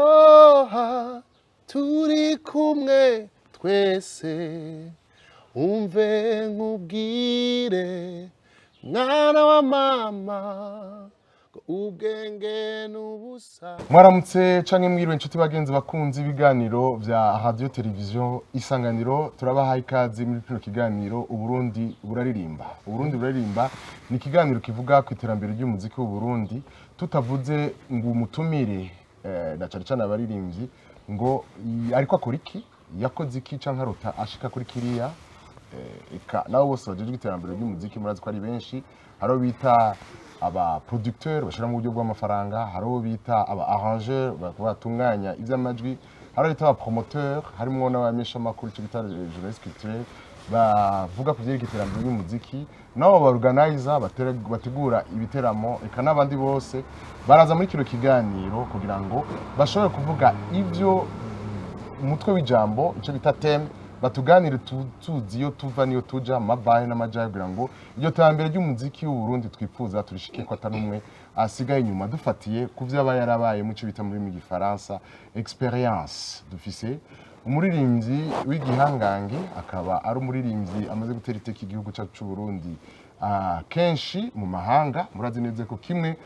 Oha, turi kumwe twese, umve nkubwire, mwana wa mama, ngo ubwenge n'ubusa. Mwaramutse canke mwiriwe, inshuti, bagenzi, bakunzi ibiganiro vya Radio Television Isanganiro. Turabahaye ikaze muri kino kiganiro Uburundi Buraririmba. Uburundi Buraririmba ni ikiganiro kivuga ku iterambere ry'umuziki w'Uburundi, tutavuze ngo umutumire na cane cane abaririmbyi ngo ariko akora iki, yakoze iki, canke arota ashika kuri kiriya. Eka nabo bose bajejwe iterambere ry'umuziki murazi ko ari benshi. Hari abo bita aba producteur bashira mu buryo bw'amafaranga, hari abo bita aba arrangeur batunganya ivy'amajwi, hari abo bita aba promoteur, harimwo n'abamenyeshamakuru, ico bita journaliste culturel, bavuga ku vyerekeye iterambere ry'umuziki, nabo ba organizer bategura ibiteramo, eka n'abandi bose baraza muri kino kiganiro kugira ngo bashobore kuvuga ivyo umutwe w'ijambo, icyo bita thème, batuganire tuzi iyo tuva niyo tuja, amavahe n'amajahe, kugira ngo iryo terambere ry'umuziki w'Uburundi twifuza turishike ko atari umwe asigaye inyuma, dufatiye ku vyo aba yarabaye mu cyo bita mu rurimi rw'igifaransa expérience. Dufise umuririmbyi w'igihangange, akaba ari umuririmbyi amaze gutera iteka igihugu cyacu c'u Burundi kenshi mu mahanga. Murazi neza ko kimwe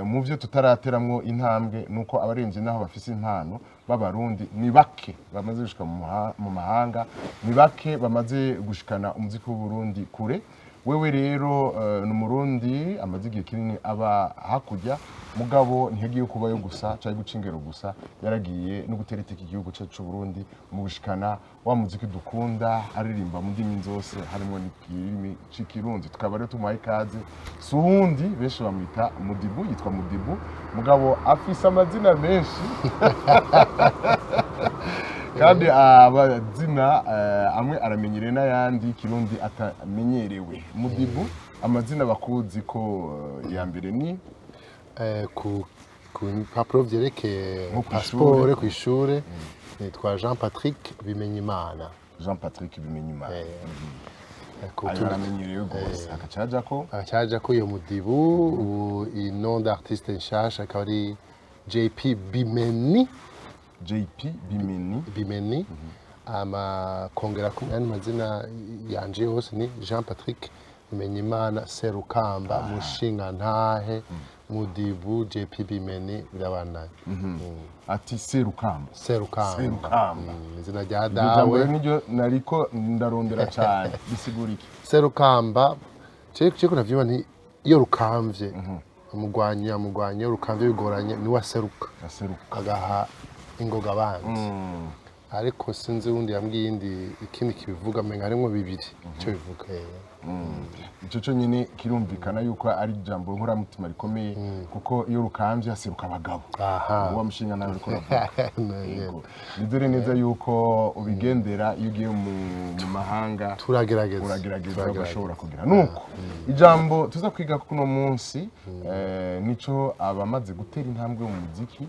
mu byo tutarateramwo intambwe nuko abaririmbyi, naho bafise impano, b'Abarundi ni bake bamaze gushika mu mahanga, ni bake bamaze gushikana umuziki w'Uburundi kure. Wewe rero ni Umurundi amaze igihe kinini aba hakurya, mugabo ntiyagiye kubayo gusa cyangwa guca ingero gusa, yaragiye no gutera iteka igihugu cyacu c'u Burundi mu gushikana wa muziki dukunda, aririmba mu ndimi zose harimo n'ikirimi c'ikirundi. Tukaba rero tumuhaye ikaze. Si uwundi, benshi bamwita Mudibu, yitwa Mudibu, mugabo afise amazina menshi, kandi amazina amwe aramenyerewe n'ayandi kirundi atamenyerewe. Mudibu, amazina bakuzi ko ya mbere ni? Ku bipapuro vyerekeye Nko kw'ishure. Pasiporo, kw'ishure nitwa Jean Patrick Bimenyimana. Jean Patrick Bimenyimana. Ku ayo tundi- aramenyerewe rwose, agaca haja ko Agaca ko iyo Mudibu. Ubu iyi nom d'artiste nshasha akaba ari JP Bimeni. JP Bimeni. Bimeni. Ama kongera ku yandi mazina yanje yose ni Jean Patrick Bimenyimana Serukamba Mushingantahe Mudibu JP Bimeni, birabandanya. Ati Serukamba. Serukamba. Serukamba. Izina rya Iryo jambo dawe. rero niryo nariko ndarondera cyane, bisigura iki? Serukamba, ceko navyumva nti iyo rukamvye umugwanyi, amugwanyi iyo rukamvye bigoranye niwe aseruka. Aseruka. Agaha ingoga abandi. Ariko sinzi wundi yambwiye iyindi, ikindi kibivuga, menga harimwo bibiri icyo bivuga. Ico cyo nyine kirumvikana yuko ari ijambo nkoramutima rikomeye, kuko iyo rukamvye haseruka abagabo. Uwo mushinga nawe uriko uravuga. Yego. Nizere neza yuko ubigendera iyo ugiye mu mahanga. Turagerageza. Uragerageza. Turagerageza. Ugashobora kugira nuko ijambo tuza kwiga kuno munsi nico abamaze gutera intambwe mu muziki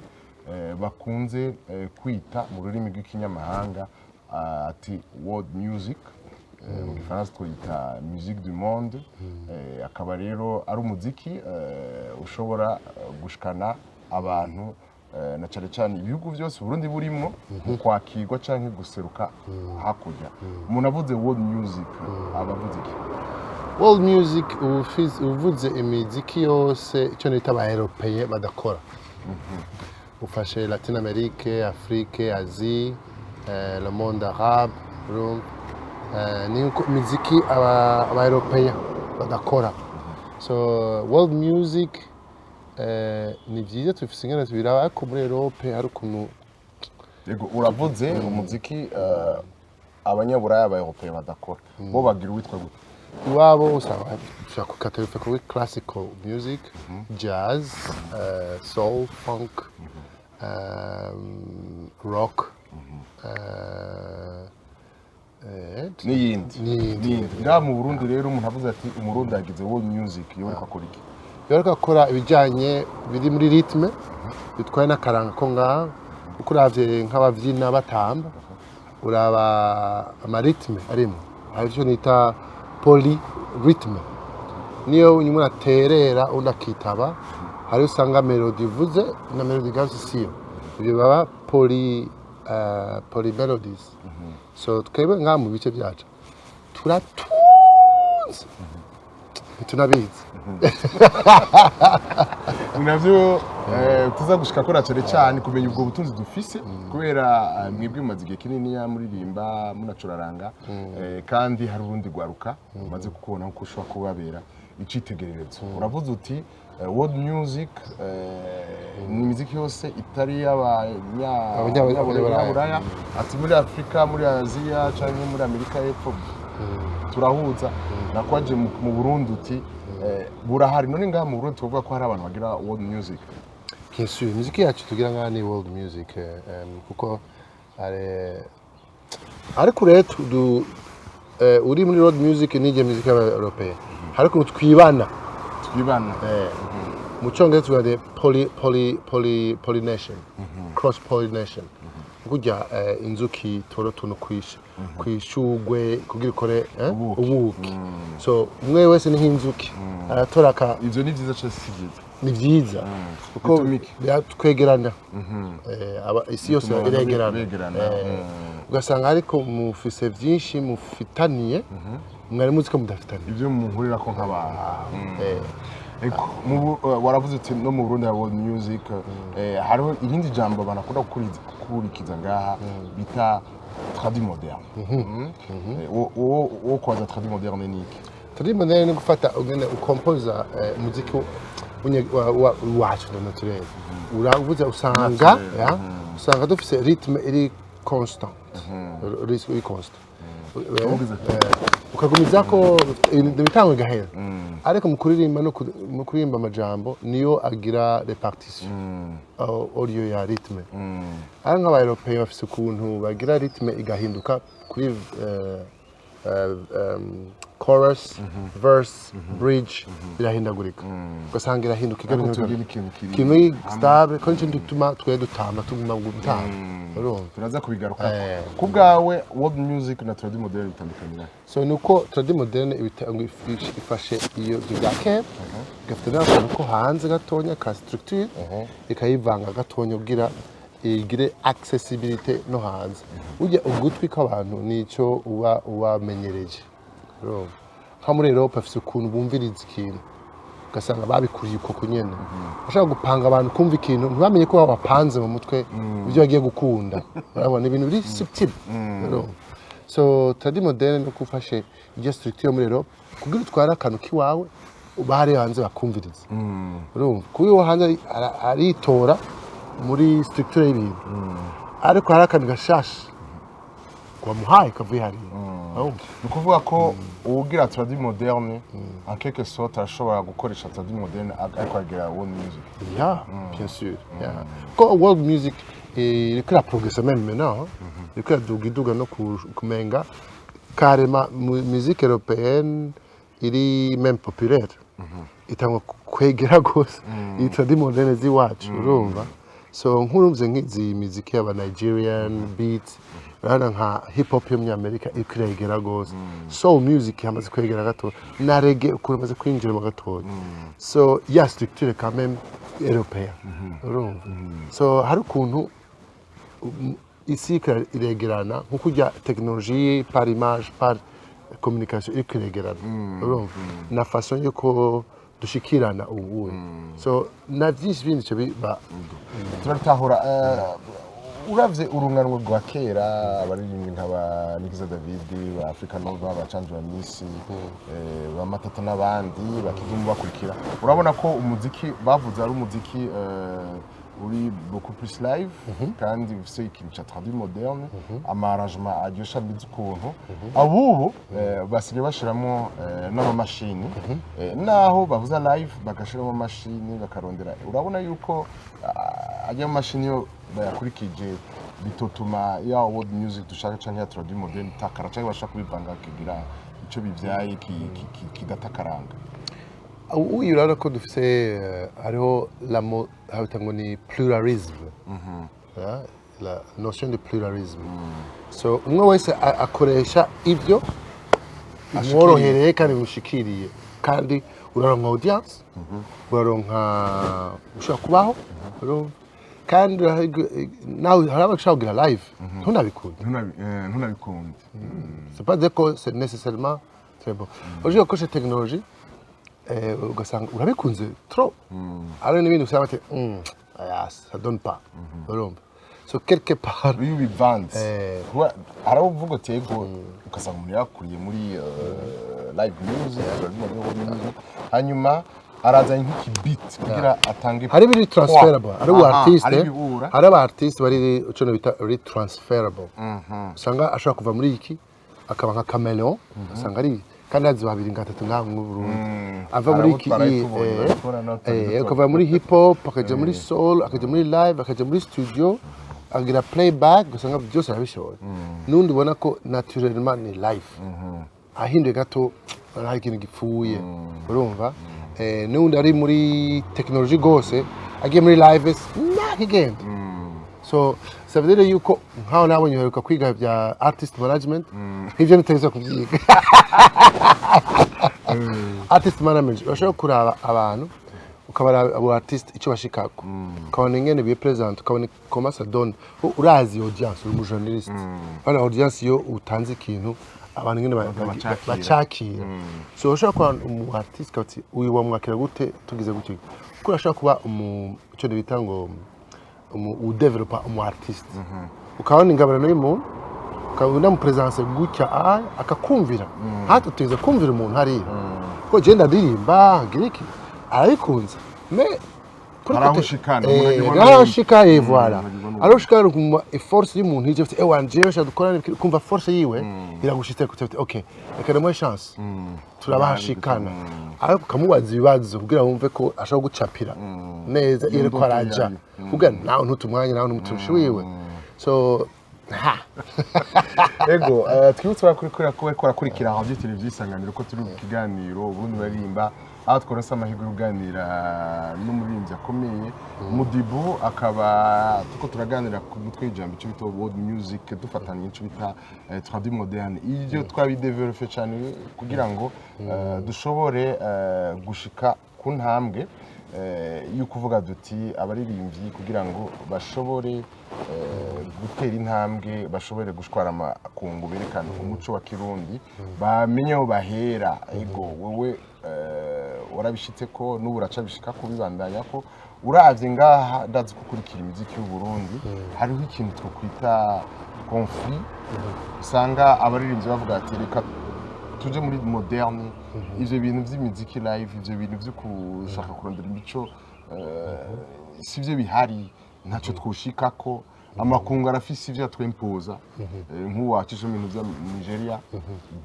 bakunze kwita mu rurimi rw'ikinyamahanga ati world music, mu gifaransa twita musique du monde. Akaba rero ari umuziki ushobora gushikana abantu na cane cane ibihugu byose Burundi burimwo mu kwakirwa canke guseruka hakurya. Umuntu avuze world music aba avuze iki? World music uvuze imiziki yose icyo nita aba européen badakora. Ufashe Latin Amerique, Afrique, Asie, le monde arabe, urumva? Ni uko imiziki aba européen badakora. So world music ni byiza, tubifise ingene tubiraba, ariko muri Europe hari ukuntu. Yego, uravuze umuziki abanyaburaya, aba européen badakora, bo bagira uwitwa gute? Iwabo usanga ushobora kukaterufa kuri classical music, jazz, soul, funk, rock, n'iyindi. N'iyindi. N'iyindi. Ngaha mu Burundi rero, umuntu avuze ati Umurundi yagize world music, iyo ariko akora iki? Iyo ariko akora ibijyanye biri muri rythme bitwaye n'akaranga ko ngaha, kuko uravye nk'abavyina batamba, uraba ama rythme arimo, hari icyo nita polyrythme, niyo umuntu aterera undi akitaba, hari usanga mélodie ivuze na mélodie igarutse siyo. Ibyo baba poly melodies. So twebwe ngaha mu bice byacu turatunze, ntitunabizi. Ni navyo tuza gushika kora cyane cyane kumenya ubwo butunzi dufise, kubera mwebwe mumaze igihe kinini muririmba, munacuraranga, kandi hari urundi rwaruka mumaze kukubona ko ushobora kubabera icitegererezo. Uravuze uti world music ni imiziki yose itari y'abanyaburaya, ati muri Afurika, muri Aziya cyangwa muri Amerika y'Epfo turahuza. Nakwaje mu Burundi uti burahari. None ngaha mu Burundi tuvuga ko hari abantu bagira world music? Bien sûr, imiziki yacu tugira ngaha ni world music, kuko ariko rero uri muri world music n'ijya muziki y'aba-européen, hari ukuntu twibana. Twibana. Mu Cyongereza tuvuga poly pollination, cross pollination, kurya inzuki itora utuntu kwishugwe kugira ikore ubuki. Ubuki. So umwe wese ni nk'inzuki, aratora ka Ivyo ni vyiza cyane, si vyiza? Ni byiza kuko Bituma iki? biratwegerana. Isi yose Bituma abantu iregerana. begerana. Ugasanga ariko mufise byinshi mufitaniye mwari muzi ko mudafitaniye. Ivyo muhurirako nk'abantu. Eko, waravuze uti no mu Burundi hari world music. Hariho irindi jambo abantu bakunda gukurikiza ngaha bita tradi moderne. Wo kwaza tradi moderne ni iki? Tradi moderne ni gufata ugende ukompoza umuziki wacu na naturel. Uravuze usanga Naturel, ya, usanga dufise rythme iri constant, rythme iri constant. Uvuze ati- Ukagumizako ibitangwa igahera, ariko mu kuririmba no mu kuririmba amajambo niyo agira répartition audio ya rythme. Ari nk'aba européen bafise ukuntu bagira rythme igahinduka kuri chorus, verse, bridge, birahindagurika, ugasanga irahinduka Ariko igana tugira ikintu kiri kimwe stable, ko nicyo gituma twe dutamba, tuguma gutamba, urumva? Turaza kubigaruka. Ku bwawe, world music na tradi moderne bitandukanira? So nuko tradi moderne ifashe iyo ibyo bya kera, igafite n'akantu ko hanze gatonya ka structure, ikayivanga gatonya kugira igire accessibilité no hanze. Burya ugutwi kw'abantu nico uba ubamenyereje, urumva? Nka muri Europe afise ukuntu bumviriza ikintu, ugasanga babikuriye uko kunyene. Bashaka gupanga abantu kumva ikintu, ntibamenye ko babapanze mu mutwe ibyo bagiye gukunda. Urabona ibintu biri subtil, urumva? So tradi moderne no gufashe iryo structure yo muri Europe kugira utware akantu k'iwawe bari hanze bakumviriza, urumva? Kuko uwo hanze aritora muri structure y'ibintu, ariko hari akantu gashasha wamuhaye kavuye hariya, urumva? Ni ukuvuga ko uwugira tradi moderne en quelque sorte arashobora gukoresha tradi moderne ariko agira world music? Yeah, bien sûr. Yeah. Ko world music iriko iraprogressa même maintenant, hein. Iriko iraduga, iduga no kumenga carrément musique européenne iri même populaire itangwa kwegera gose iyi tradi moderne z'iwacu, urumva? So nkurumvye nk'izi miziki y'aba Nigerian beats, urabona nka hip hop yo muri Amerika iriko iregera gose, soul music yamaze kwegera gato, na reggae ukuntu imaze kwinjira mu gatoya. So ya structure quand même européen, urumva? So hari ukuntu isi iriko iregerana, nko kurya technologie par image, par communication iriko iregerana, urumva? Na façon yuko dushikirana ubu, so na byinshi bindi bice biba. Turabitahura. Uravye urunganwe rwa kera, abaririmbyi nka ba Nikiza David, ba Africa Nova, ba Canjo ba Misi, ba Matata n'abandi bakidumu bakurikira, urabona ko umuziki bavuze ari umuziki uri beaucoup plus live kandi ufise ikintu ca tradi moderne, ama arrangement aryoshe ameze ukuntu. Abubu basigaye bashiramo n'amamashini, naho bavuza live bagashiramo amamashini bakarondera. Urabona yuko ajya mu mashini yo bayakurikije bitotuma ya world music dushaka canke ya tradi moderne itakara, canke bashaka kubivanga kigira ico bivyaye kidatakaranga? Ubu urabona ko dufise hariho habita ngo ni pluralisme. Yeah, la notion de pluralisme. So umwe wese akoresha ibyo bimworohereye kandi bimushikiriye, kandi uraronka audience, uraronka ushobora kubaho, urumva? Kandi nawe hari abashaka kugira live ntunabikunde. Ntunabikunde. C'est pas dire que c'est nécessairement très bon. Ushobora gukoresha technologie, ugasanga urabikunze trop, hari n'ibindi usanga bati aya, ça donne pas, urumva? So quelque part iyo ubivanze, kuba hari aho uvuga uti ego, ugasanga umuntu yakuriye muri live music, turabyumva muri live music, hanyuma arazanye nk'iki beat kugira atange. Hari ibiri transferable, hari ubu artiste, hari ibihura. Hari aba artiste bari ico bita ari transferable, usanga ashobora kuva muri iki akaba nka chameleon, usanga ari kandi hazi babiri ngatatu ngaha mu Burundi, ava muri Hari abo iki twaraye tubonye, babikora natwe dukora. Akava muri hip hop akajya muri soul, akajya muri live, akajya muri studio agira playback, ugasanga byose arabishoboye. N'undi ubona ko naturellement ni live, ahinduye gato hari ikintu gipfuye, urumva? N'undi ari muri technologie rwose, agiye muri live ntakigenda. So ça veut dire yuko nkaho nabonye uheruka kwiga bya artist management, nk'ibyo nitegereza kubyiga artist management, urashobora kuraba abantu, ukabaraba abo artist icyo bashikako, ukabona ingene bipresent, ukabona comment ça donne. Urazi audience, uri umujournaliste, urabona audience iyo utanze ikintu, abantu ingene bacakira. Bacakira. So urashobora kuba umu artiste uti uyu wamwakira gute, tugize gutyo, kuko urashobora kuba umu icyo bita ngo umu udevelopa umu artiste, ukabona ingabirano y'umuntu, ukaba unamupresence gutya, akakumvira. Hatutegeza kumvira umuntu hariya ko je ndadirimba ngira iki, arabikunze, mais kuri Hari aho ushikana, umuntu agibona hari aho ushika, voilà. Umuntu agibona. Hari aho ushikana ukumva force y'umuntu ije ufite, ewa njyewe shaka dukorane, kumva force yiwe iragushitse kugira uti okay, reka ndamuhe chance, turabahashikana. Ariko ukamubaza ibibazo kugira wumve ko ashobora gucapira neza iyo ariko ndoto araja yayo. kugira nawe ntute umwanya, nawe ntumuturushe wiwe. So ha. Ego, twibutse abakurikira ko bariko barakurikira Radio Televiziyo Isanganiro ko turi mu kiganiro Uburundi baririmba, aho twaronse amahirwe yo kuganira n'umuririmbyi akomeye Mudibu, akaba tuko turaganira ku mutwe w'ijambo icyo bita world music, dufatanya icyo bita tradi moderne. Ibyo twabidevelope cyane kugira ngo dushobore gushika ku ntambwe yo kuvuga duti abaririmbyi kugira ngo bashobore gutera intambwe, bashobore gushwara amakungu, berekana umuco wa Kirundi, bamenye aho bahera. Ego, wowe warabishitse ko n'ubu uracabishika kubibandanya, ko uravye ngaha, ndazi ko ukurikira imiziki y'u Burundi, hariho ikintu twokwita conflit, usanga abaririmbyi bavuga ati reka tuje muri moderne, ivyo bintu vy'imiziki live, ivyo bintu vyo gushaka kurondera imico, sivyo bihari, ntacyo twoshikako, amakungu arafise ivyo atwempoza. Nk'ubu wacisha mu bintu vya Nigeria,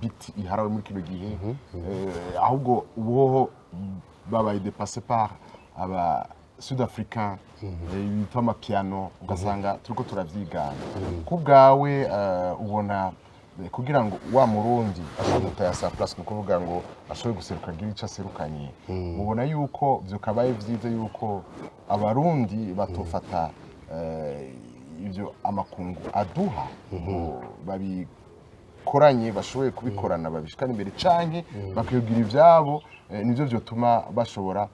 beat iharawe muri kino gihe, ahubwo ubuhoho babaye dépassé par aba sud africain, bita amapiano, ugasanga turiko turavyigana. Ku bwawe, ubona kugira ngo wa Murundi ashobore gutaya sa place, ni ukuvuga ngo ashobore guseruka, agira icyo aserukanye, mubona yuko vyokabaye vyiza yuko Abarundi batofata ibyo amakungu aduha ngo babikoranye, bashoboye kubikorana babishikana imbere, canke bakigira ivyabo, nivyo vyotuma bashobora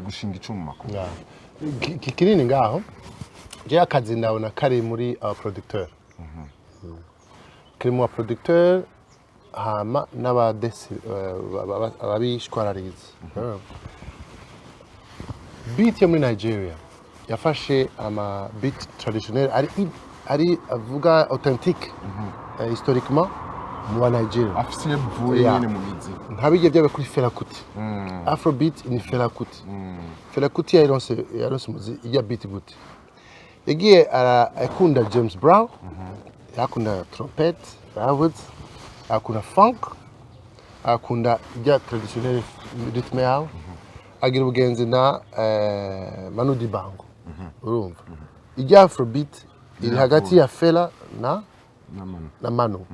gushinga icumu mu makungu? Yeah. Kinini ngaho jewe akazi ndabona kari muri aba producteur, kari mu ba producteur, hama n'abadesi ababishwarariza beat yo muri Nigeria yafashe ama beat traditionnel ari avuga authentique, historiquement mu ba Nigeria. Afise iyo bivuye nyene mu mizi. Ntabijya byaba kuri Fela Kuti. Afrobeat ni Fela Kuti. Fela Kuti yaronse muzi ijya beat gute? Yagiye akunda James Brown, yakunda trompette yavuze, akunda funk, akunda ijya traditionnel rythme yawe, agira ubugenzi na Manu Dibango. Urumva ijya afrobeat iri hagati ya Fela na n'amano na Manu.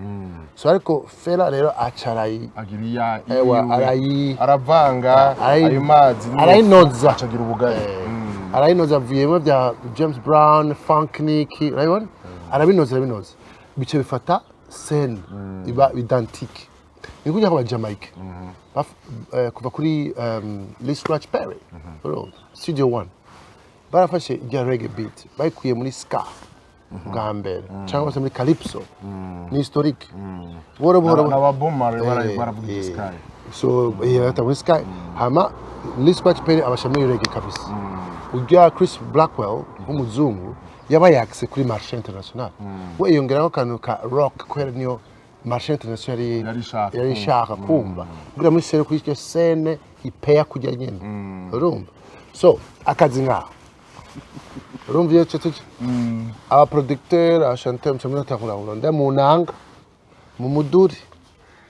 So ariko Fela rero acarayi agira iya Ewa, iyiwe. arayi aravanga ayo mazi n'ifu, arayinoza. acagira ubugari. Arayinoza, avuyemo bya James Brown, funk niki, urabibona, arabinoza, arabinoza, bice bifata scène iba identique. Ni kujya kwa Jamaica, kuva kuri Lee Scratch Perry, urumva Studio One. Barafashe irya reggae beat, bayikuye muri ska bwa mbere cyangwa se muri calypso. Ni historique, buhoro buhoro. N'aba Bob Marley baravuga ska. So bata muri ska, hama Lee Scratch Perry abasha muri reggae kabisa. Ujya Chris Blackwell w'umuzungu yaba yakise kuri marché international, we yongeraho akantu ka rock kubera niyo marché international Yari ishaka. Yari ishaka kumva kugira muri scène, kuri iryo scène ipeya kujya nyene, urumva? So akazi nkaho, urumva, iyo cyo aba producteur, aba chanteur, muca muratangura nda mu nanga, mu muduri,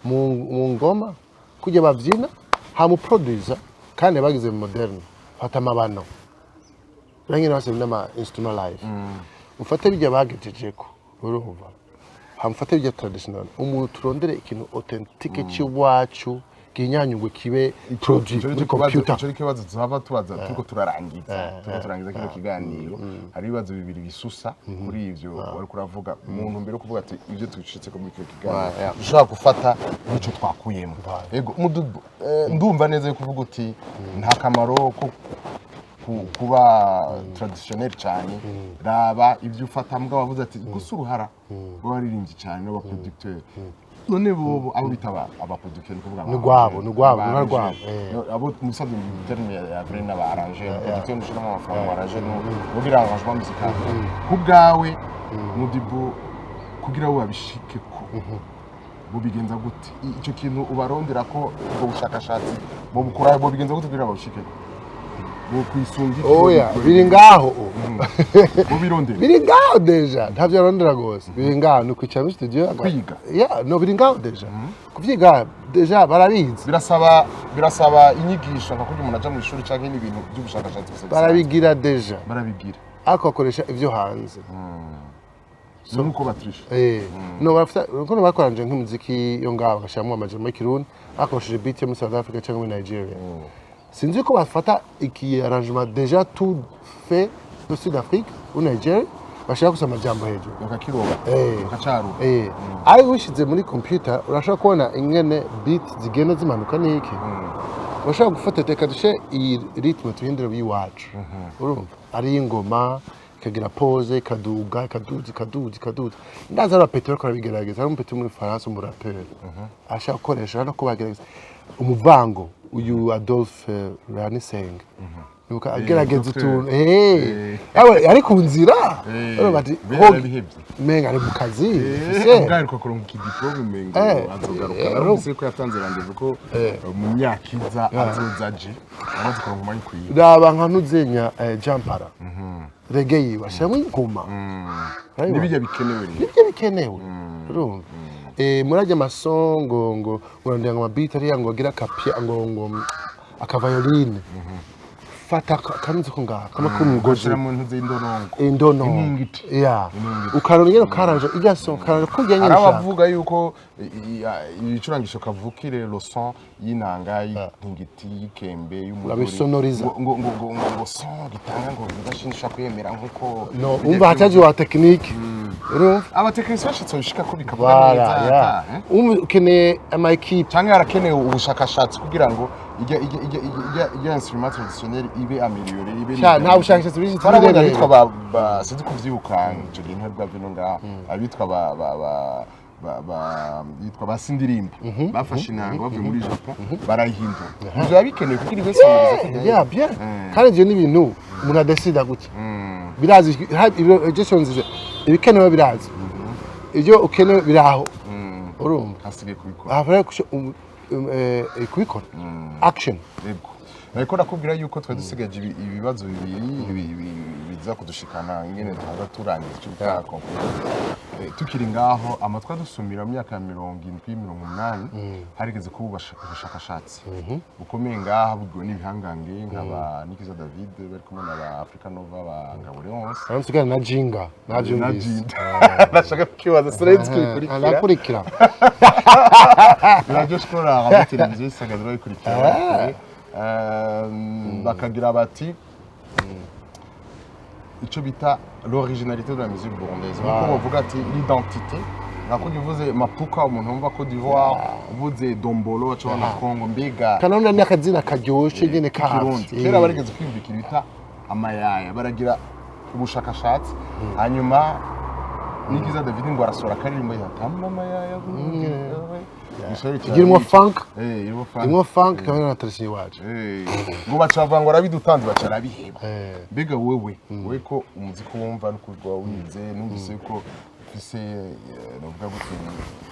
mu ngoma kujya bavyina, hama producer kandi bagize moderne, fata amabano nyine bose n'ama instrument live, ufate bijya bagejejeko, urumva, hama ufate bijya traditional, umuntu turondere ikintu authentique cy'iwacu, gihinyanyugwe, kibe produit Ico muri nico kibazo. computer. Ico ni kibazo tuhava tubaza turiko turangiza kino kiganiro. Hari ibibazo bibiri bisusa kuri ivyo wari kuravuga mu ntumbero yo kuvuga ati ivyo tushitse ko muri kino kiganiro dushobora gufata n'ico twakuyemo. Yego, Mudubu, ndumva neza yo kuvuga uti nta kamaro ko kuba traditionnel cyane, raba ibyo ufata. Mbwa wavuze ati gusa uruhara rw'abaririmbyi cyane n'abaproducteur. None bobo abo bita abaproducteur, ni kuvuga Ni rwabo, ni rwabo, ni aba rwabo, arrangeur. No, abo musabe mu terme ya vrai n'aba arrangeur, producteur nshiramo amafaranga, arrangeur nugira arrangement musical. Ku bwawe, Mudibu, kugira ngo babishike ko bubigenza gute? Ico kintu ubarondera ko ubwo bushakashatsi bubukora, bubigenza gute kugira babishike ko bokwisunga iki? Oya, biri ngaho. Bubirondera? Biri ngaho déjà, ntavyo arondera gose, biri ngaho. Ni ukwicara muri studio Kwiga. Ya, no, biri ngaho déjà, kuvyiga déjà barabizi. Birasaba inyigisho nka kurya umuntu aja mu ishuri, canke n'ibintu by'ubushakashatsi gusa bisanzwe? Barabigira déjà. Barabigira. Ariko bakoresha ivyo hanze. Nuko batrisha. No barafite ukuntu bakoranje nk'umuziki yo ngaho, bagashyiramo amajambo y'ikirundi, bakoresheje beat yo muri South Africa cyangwa muri Nigeria. Sinzi ko bafata iki arrangement déjà tout fait de Sud Afrique ou Nigeria, bashaka gusa amajambo hejuru. Bakakiroba. Bakacarura. Ariko ubishyize muri computer, urashobora kubona ingene beat zigenda zimanuka n'iki. Urashobora gufata, reka dushe iyi rythme tuhindure y'iwacu, urumva, ari ingoma ikagira pause, ikaduga, ikaduza, ikaduza, ikaduza. Ndazi ari abapeti bariko barabigerageza. Hari umupeti muri Faransa, umuraperi ashaka gukoresha hano ko bagerageza umuvango. Uyu Adolphe Ranisenge Nuko agerageza Docteur. utuntu, awe ari ku nzira. Urumva ati, Mbere yarabihevye. Menga ari mu kazi officiel. Ubwo kuronka ikidiplome, umengo azogaruka. Narumvise ko yatanze rendez-vous ko mu myaka iza azoza aje amaze kuronka umwanya ukwiye. Raba nka ntuzenya jampara reggae yiwe ashiramo ingoma. Urabibona? N'ibijya bikenewe rero. Nibyo bikenewe, urumva. Murajya amasongo ngo urondera ngo amabiti ariya ngo agira akapia, ngo akaviolin, fata kanuze ko ngaha kama k'umugozi. Ugashyira mu ntuze y'indorongo. Indono. Iningiti. Ya. Iningiti. Ukarora ingene karanje irya son, karanje kurya nyene Hari ushaka. abavuga yuko ibicurangisho kavukire, le son y'inanga, y'intingiti, y'ikembe, y'umuduri, Urabisonoriza. ngo son gitanga ngo imashini ishobora kuyemera nkuko No umva, hataje wa technique, urumva. Abatekinisiye bashitse bishika ko bikavuga Voilà, neza. ya. Eh? Umva, ukeneye ama équipe. Canke harakenewe ubushakashatsi kugira ngo ijya instrument traditionnel ibe amélioré, ibe Sha, nta bushakashatsi bwinshi. Twarabonye Tubirebe. abitwa ba sinzi kuvyibuka, ico gihe ntibwa bino ngaha, abitwa ba bitwa ba Sindirimba bafashe inanga bavuye muri Japon barayihindura. Ivyo biba bikenewe kugira ibe sonorisé. Ya, bien. Kandi ivyo ni ibintu umuntu adesida gutya, birazi ibyo nziza, ibikenewe birazi, ibyo ukenewe biraho, urumva. Hasigaye kubikora. Aha rero kubikora action. Yego, nariko nakubwira yuko twari dusigaje ibibazo bibiri biza kudushikana ingene tuhaza turangiza ico bita conclusion. Tukiri ngaho, amatwi adusumira mu myaka ya 70, 80 harigeze kuba ubushakashatsi bukomeye ngaha, bubwiwe n'ibihangange nk'aba Nikiza David bari kumwe na ba Africa Nova, ba Ngabo Leonce. Aramutse na Jinga navyumvise. Jinda. Nashaka kukibaza, sinari kubikurikira. Ndakurikira. Biraryoshe ko radio televiziyo Isanganiro babikurikira. Bakagira bati icyo bita l'originalité de la musique burundaise, nkuko bavuga ati l'identité, nako uvuze mapuka umuntu wumva Côte d'Ivoire, uvuze dombolo aca na Congo. Mbega Kanone ni akazina karyoshe nyene. K'ikirundi kavyo. Kera barigeze kwiyumvikira bita Amayaya baragira ubushakashatsi, hanyuma Nikiza David ngo arasohora akaririmbo yatamba amayaya Burundi. Irimo funk. Eh, irimo funk. Irimo funk kamwe na tradition iwacu. Ngo baca bavuga ngo arabidutanze, baca arabiheba. Mbega wewe ko umuziki wumva n'ukurwa wize, numvise ko ufise novuga gute,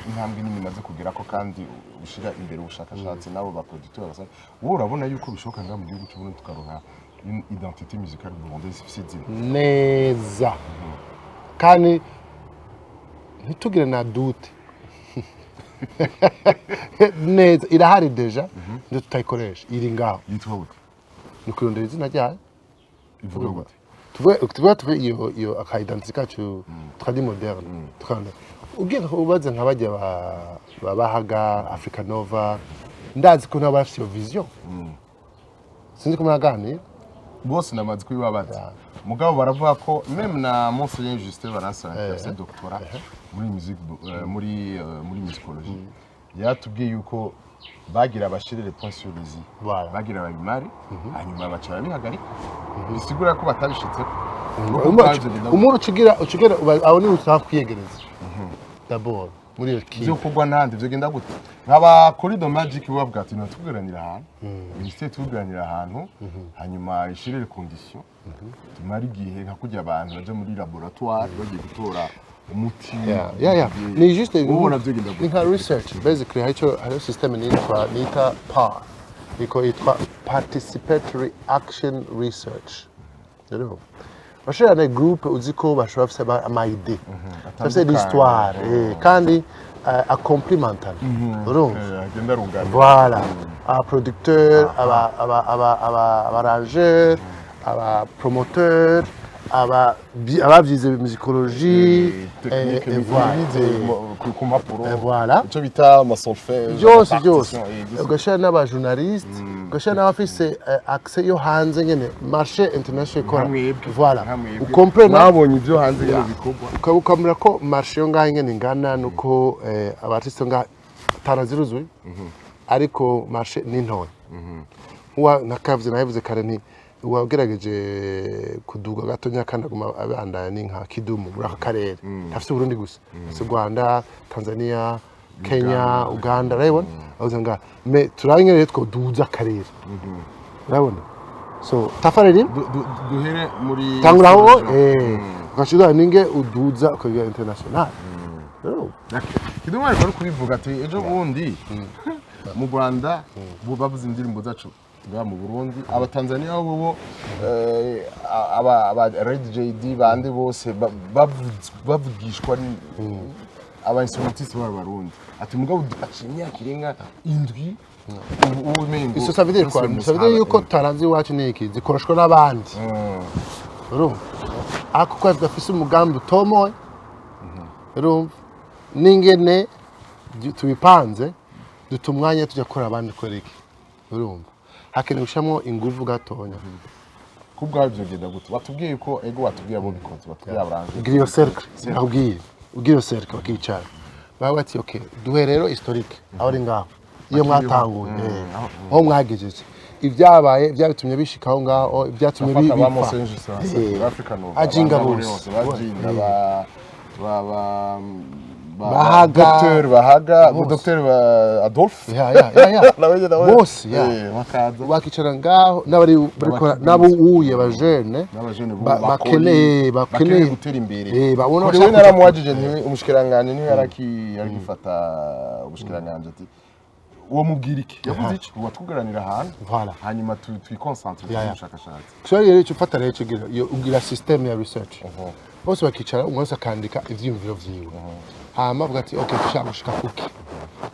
intambwe nini imaze kugera ko kandi ushira imbere ubushakashatsi n'abo ba producteur basa, wowe urabona yuko bishoboka ngaha mu gihugu cy'u Burundi tukaronka une identité musicale burundaise ifise izina? Neza, kandi ntitugire na doute, neza irahari déjà, ndio tutayikoresha, iri ngaho. Yitwa gute? Ni kurondera izina ryayo. Ivuga gute? Tuvuge iyo aka identité kacu tradi moderne, tukarondera. Ugiye ubaze nka bajya babahaga Africa Nova, ndazi ko nabo bafite iyo vision, sinzi ko muraganira. Bose namaze kubibabaza, mugabo baravuga ko même na Monseigneur Justin Baransara, afite doctorat muri musique, muri musicologie, yatubwiye yuko bagira bashire les points sur les i, bagira babimare, hanyuma baca barabihagarika, bisigura ko batabishitseko. Umuntu ucugira aho ni utaka kwiyegereza d'abord muri iyo Ivyo kipe. Kugwa nande ivyo genda gute? Nk'aba Corridor Magic bavuga ati tuguranira ahantu, minisiteri tuguranira ahantu, hanyuma ishire les conditions, tumara igihe nka kurya abantu baja muri laboratoire bagiye gutora umuti. Yeah. Ni juste Ubona vyo genda ni gute? nka research basically. Hariho system nitwa nita PAR, iko yitwa participatory action research. Rero bashira na groupe uzi ko bashobora bafise ama idée, bafise l'histoire, kandi acomplementana, urumva? Agenda arunganira. Voilà, aba producteur, aba arrangeur, aba promoteur, abavyize musicologie, technique, voilà. bize ku mpapuro. Voilà. Icyo bita amasolfège. Byose byose, ugashyira n'abajournaliste, ugashyira n'abafise accès yo hanze nyene, marché international ikora. Voilà, ukomprena. Mwabonye ibyo hanze nyine bikorwa. Ukaba ukamenya ko marché yo ngaho ingene ingana, nuko aba artiste ngaha taraziruzuye, ariko marché ni ntoya. Nkuwa nakavuze, nabivuze kare, nti uwagerageje kuduga gatonya kandi aguma abandanya ni nka Kidumu muri aka karere. Ntafise Burundi gusa, afise Rwanda, Tanzania, Kenya, Uganda, urabibona, avuze ngaha me turabe ingene rero twoduza akarere, urabona? So tafari rimwe. Duhere muri Tangura aho, ugashyira ninge uduza ukagira international. Oh. Kidumu ariko ari kubivuga ati ejo bundi mu Rwanda bo bavuze indirimbo zacu ngaha mu Burundi, Abatanzania bo aba Red JD bande bose bavugishwa aba instrumentiste b'Abarundi, ati mugabo aciye imyaka irenga 7 ubu umengo. Iso ça veut dire quoi? Ça veut dire yuko taranzi iwacu ni iki zikoreshwa n'abandi, urumva? Ariko ko tudafise umugambi utomoye, urumva, n'ingene tubipanze, duta umwanya tujya gukora abandi. Kubera iki? Urumva hakenewe gushyiramo inguvu gatonya. Ku bwawe byogenda gute? Watubwiye ko ego, watubwiye abo bikoze, watubwiye abarangi. Ugira iyo cercle, nakubwiye, ugira iyo cercle, bakicara baba bati: "Ok, duhe rero historique aho ari ngaho iyo mwatanguye, aho mwagejeje, ibyabaye byabitumye bishika aho ngaho, ibyatumye Bafata ba bipfa." Mose Justin, Africa Nova, Ajinga abandi bose. bose, bajinga ba Bahaga. Dr Bahaga. Bose. Dr Adolphe. Ya. Nawe. Bose, ya. Bakaza. Bakicara ngaho n'abari barikora n'abo uye bajene. N'abajene bakeneye bakeneye gutera imbere. Babona Kuri bashaka we naramuwajije nti umushikiranganje niwe yaragifata ubushikiranganje, ati uwo mubwira iki? Yavuze iki? Watwugaranira ahantu, Voilà. hanyuma twiconcentre Ya. ku bushakashatsi. So rero icyo ufata rero, icyo ugira, iyo ugira system ya research, bose bakicara, umwe wese akandika ivyiyumviro vyiwe, hama avuga ati: "Ok, dushaka gushika kuki?"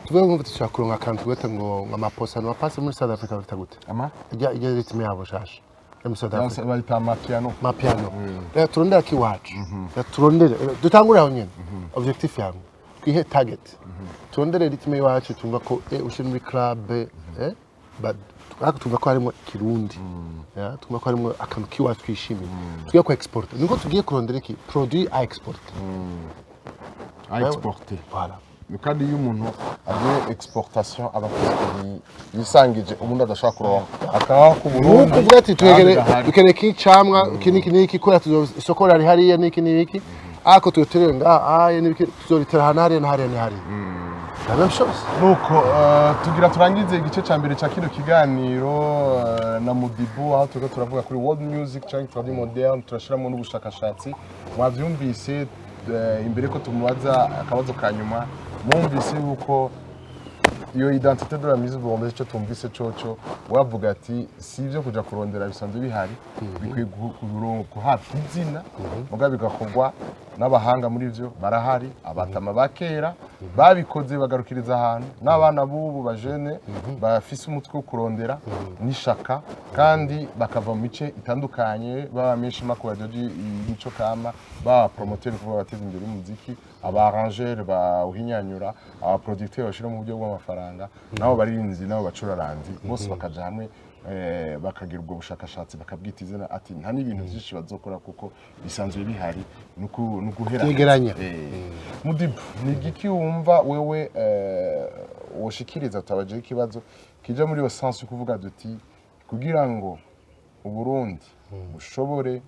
Tuvuge ngo dushaka kuronka akantu tugata ngo amaposa amapasi muri South Africa bita gute? Ama Ijya rythme yabo shasha yo muri South Africa. Bayita amapiano. Mapiano. Reka turondere akiwacu, reka turondere, dutangure aho nyene. Objectif yawe, twihe target, turondere rythme iwacu, tumva ko ushyira muri club, ariko tumva ko harimo Kirundi, ya, tumva ko harimo akantu k'iwacu twishimiye tugiye ku export, niko tugiye kurondera iki produit à exporter. À exporter. Voilà. Kandi iyo umuntu agiye exportation, aba afite ikintu yisangije ubundi adashobora kuronka akabaho ku Burundi. Nuko uvuga ati ahandi gahari. Dukeneye iki camwa, iki n'iki n'iki, kubera isoko rari hariya n'iki n'iki, ariko tuyoterere ngaha aya n'ibiki, tuzoritera ahantu hariya na hariya na hariya, la même chose. Nuko tugira turangize igice cya mbere cya kino kiganiro na Mudibu, aho turiko turavuga kuri world music cyangwa tradi moderne, turashiramo n'ubushakashatsi. Mwavyumvise, imbere ko tumubaza akabazo ka nyuma, mwumvise yuko iyo identité de la musique burundaise, icyo tumvise coco wavuga ati si ibyo kuja kurondera, bisanzwe bihari, bikwiye guhabwa izina, muga bigakorwa n'abahanga muri byo. Barahari abatama ba kera babikoze bagarukiriza ahantu, n'abana b'ubu bajene bafise umutwe wo kurondera n'ishaka, kandi bakava mu mice itandukanye, baba menshi makubajaji imico kama, baba promoteur, kuvuga abateza imbere umuziki, aba arrangeur bawuhinyanyura, aba producteur bashira mu buryo bw'amafaranga, nabo baririmbyi, nabo bacuraranzi, bose bakaja hamwe, bakagira ubwo bushakashatsi, bakabwita izina, ati nta n'ibintu byinshi bazokora kuko bisanzwe bihari, nuguhera. Vyegeranya. Mudibu, ni igiki wumva wewe woshikiriza tutabajeho ikibazo kija muri iyo sens yo kuvuga duti kugira ngo Uburundi bushobore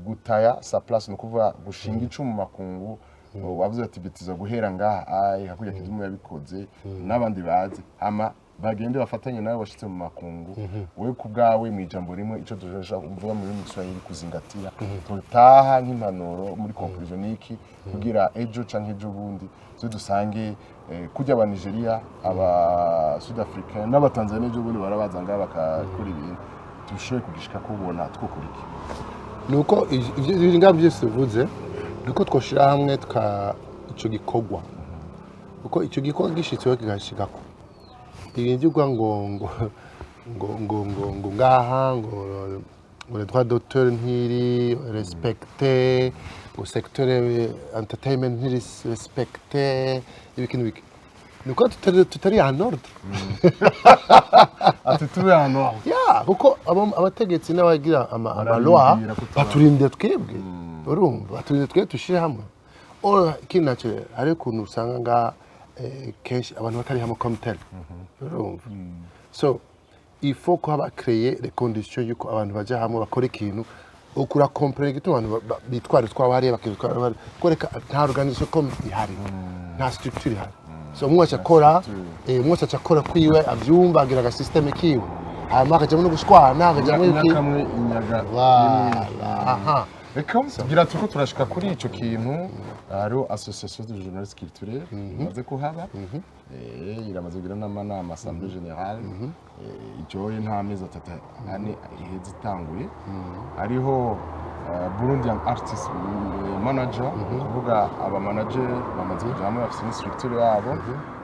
gutaya sa place, ni ukuvuga gushinga icumu mu makungu, wavuze ati bitiza guhera ngaha ayi hakurya, Kidumu yabikoze n'abandi bazi, hama bagende bafatanye nawe washitse mu makungu. Wewe ku bwawe, mu ijambo rimwe, ico dushobora kuvuga muri Kiswahili kuzingatia, tutaha nk'impanuro muri conclusion niki, kugira ejo canke ejo bundi zo dusange kurya aba Nigeria, aba Sud Africain n'aba Tanzania ejo bundi barabaza ngaha bakakora ibintu, dushoboye kugishika kubona twokora iki? Nuko ivyo ingamba byose tuvuze, nuko twoshira hamwe tuka ico gikorwa, kuko ico gikorwa gishitseho kigashikako ibintu by'ukuvuga ngo ngaha ngo les droits d'auteur ntiri respecté, ngo secteur entertainment ntiri respecté, ibiki n'ibiki, nuko tutari en ordre. Ati tube ahantu aho. Ya, kuko abategetsi n'abagira amaloi Bararindira ko baturindira twebwe, urumva, baturindira twebwe dushire hamwe. Ora ikindi nacyo rero, hariho ukuntu usanga ngaha kenshi abantu batari hamwe comme tel, urumva. So il faut ko haba créer les conditions yuko abantu baja hamwe bakora ikintu, ukura comprendre igituma abantu bitwara utwabo hariya, bakitwara hariya, kwereka nta organisation comme ihari, nta structure ihari. So umwe aca akora umwe aca akora kwiwe avyumva, agira aga système kiwe, hanyuma akajamwo no gushwana, akajamwo iki. Inyakamwe inyaga. Voilà, aha. Reka gira turiko turashika kuri ico kintu. Hariho association de journalistes culturels imaze kuhaba, iramaze kugira n'amanama, assemblée générale, ijoye nta mezi 3 4 iheze itanguye. Hariho Burundian artist manager, kuvuga aba manager bamaze kuja hamwe, bafise ni structure yabo.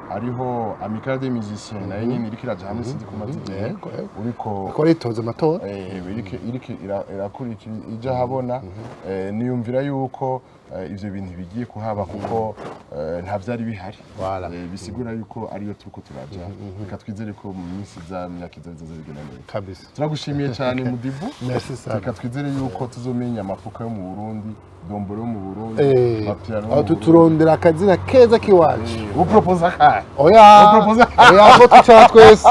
Hariho amicale des musiciens, nayo nyene iriko iraja hamwe, sinzi ko umaze igihe Yego. uriko ko aritoza amatora. Iriko irakurikira ija habona. Niyumvira yuko ivyo bintu bigiye kuhaba kuko nta vyari bihari. Voilà. Bisigura yuko ariyo turiko turaja. Reka twizere ko mu minsi iza, mu myaka iza, bizoza bigenda neza. Kabisa. Turagushimiye cyane, Mudibu. Merci sana. Reka twizere yuko tuzomenya amafuka yo mu Burundi, domboro yo mu Burundi, amapiano yo aho mu Burundi. Turondera akazina keza k'iwacu. Uproposa kahe? Oya. Uproposa- Oya, ko twicara twese.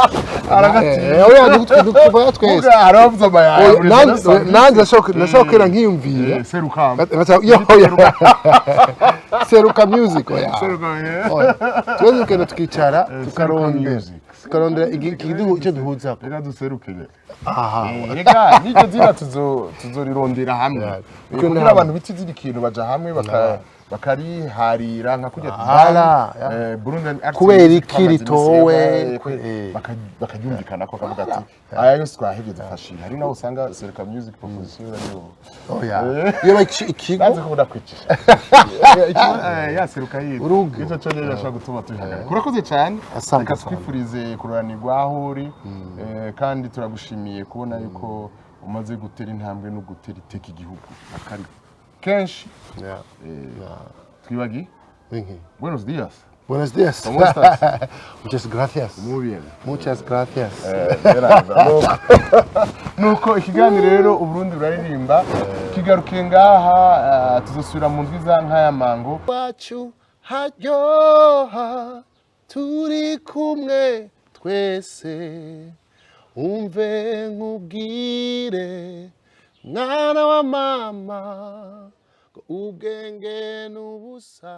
Aragatinya. Oya, tuvuga twese. Muga haravuze amayaya Oya, muri Renaissance. Nanjye ndashobora kwera nkiyumvira. Seruka. Yo, oya, Seruka Music, oya. Seruka, yeah. Oya, twese tukagenda tukicara, tukarondera Music. tukarondera igihugu icyo duhuza. Reka duserukire. Aha. Reka n'iryo zina tuzorirondera hamwe. Yeah. Kugira Kuko abantu bitizira ikintu baja hamwe bakariharira nka kurya Voilà, yeah. Burundian Arts Kubera Music iki twamaze iminsi ritowe, bakaryumvikana ko bakavuga ati aya yose twahevye dufashe. Hari naho usanga Seruka Music proposition ariyo. Oya, iyo ikigo Nazi ko udakwicisha ya Seruka yindi. Urugo. Icyo cyo rero ashobora gutuma tubihagarika. Urakoze cyane. Asante Reka sana. twifurize kururanirwa aho uri, kandi turagushimiye kubona yuko umaze gutera intambwe no gutera iteka igihugu akari kenshi. Yeah. Twibagi Winki. Buenos días. Buenos días. ¿Cómo estás? Muchas gracias. Muy bien. Muchas gracias. Nuko ikiganiro rero Uburundi buraririmba kigarukiye ngaha, tuzosubira mu ndwi za nk'aya mango. Iwacu. Haryoha turi kumwe twese. Umve nkubwire, mwana wa mama, ko ubwenge n'ubusa.